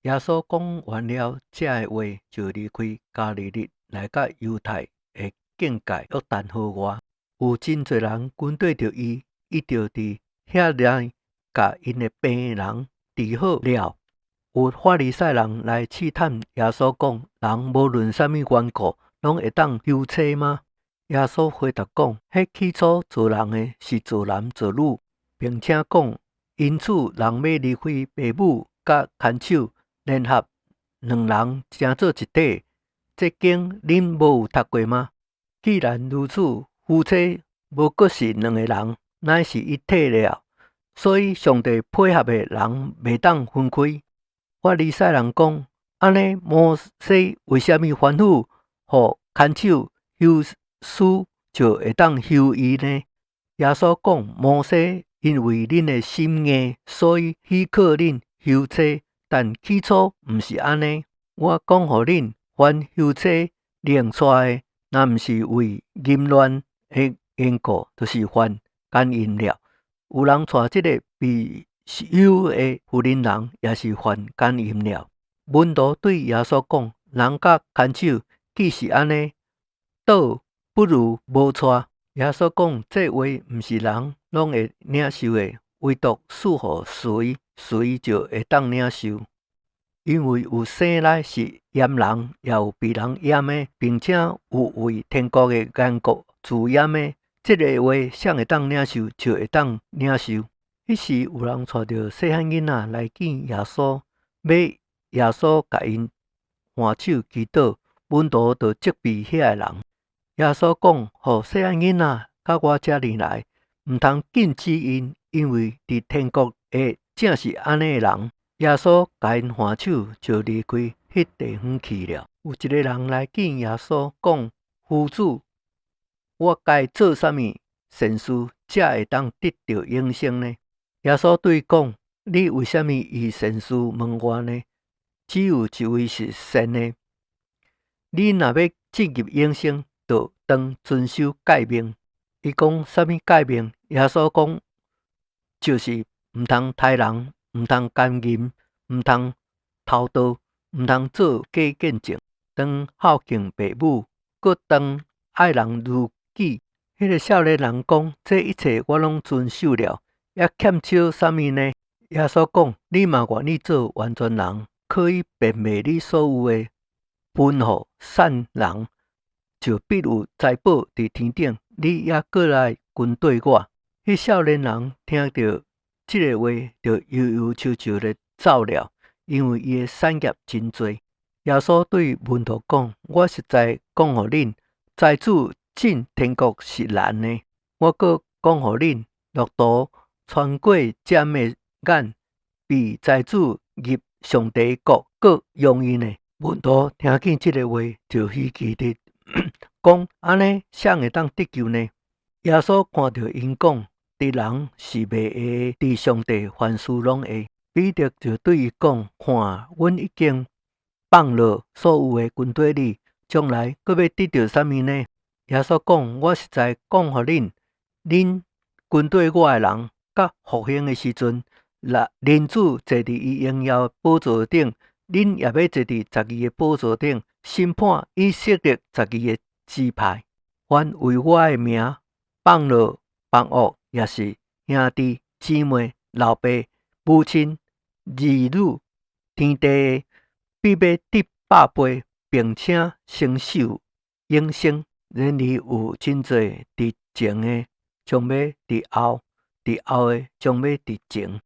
耶穌講完了這个話，就離開加利利，來到猶太的境界約旦河外。有真濟人跟綴著伊，伊就佇遐內共𪜶的病人治好了。有法利賽人來試探耶穌，講：人無論啥物緣故，攏會當休妻嗎？耶穌回答講：彼起初造人的是造男造女，並且講：因此人欲離開爸母佮牽手，聯合兩人成做一體。這經恁無有讀過嗎？既然如此，夫妻無閣是兩个人，乃是一體了。所以上帝配合的人袂當分開。法利賽人講：按呢，摩西為啥物吩咐予牽手休書就會當休伊呢？耶穌講：摩西因為恁的心硬，所以許可恁休妻，但起初毋是按呢。我講予恁，凡休妻另娶的，若毋是為淫亂的緣故，就是犯姦淫了。有人娶這个被休的婦人人，也是犯姦淫了。門徒對耶穌講：人佮牽手既是按呢，倒不如無娶。耶穌講：這話毋是人攏會領受的，唯獨賜予誰，誰就會當領受。因為有生來是閹人，也有被人閹的，並且有為天國的緣故自閹的。這个話，誰會當領受，就會當領受。彼時有人帶著細漢囡仔來見耶穌，欲耶穌共𪜶按手祈禱，門徒就責備遐个人。耶穌講：予細漢囡仔到我遮爾來，毋通禁止𪜶，因為佇天國的正是按呢的人。耶穌共𪜶按手，就離開彼地方去了。有一个人來見耶穌，講：夫子，我該做啥物善事，才會當得著永生呢？耶穌對伊講：你為啥物以善事問我呢？只有一位是善的。你若欲進入永生，就當遵守誡命。伊講：啥物誡命？耶穌講：就是毋通刣人，毋通姦淫，毋通偷盜，毋通做假見證，當孝敬爸母，閣當愛人如己。彼个少年人講：這一切我攏遵守了，猶欠少啥物呢？耶穌講：你若願意做完全人，可以變賣你所有的，分予散人，就必有財寶佇天頂。你猶過來跟綴我。彼少年人聽著這个話，就憂憂愁愁的走了，因為伊的產業真濟。耶穌對門徒講：我實在講予恁，財主進天國是難的。我閣講予恁，駱駝穿過針的眼，比財主入上帝國閣容易呢。門徒聽見這个話，就稀奇的講：按呢，誰會當得救呢？耶穌看著𪜶講：佇人是袂會，佇上帝凡事攏會。彼得就對伊講：看，阮已經放落所有的跟綴你，將來閣欲得著啥物呢？耶穌講：我實在講予恁，恁跟綴我的人，到復興的時陣，若人子坐佇伊榮耀寶座頂，恁也欲坐佇十二个寶座頂，審判以色列十二个支派。凡為我的名放落房屋，抑是兄弟姊妹、老爸、母親、兒女、田地的，必欲得百倍，並且承受永生。然而有真濟佇前的，將欲佇後；佇後的，將欲佇前。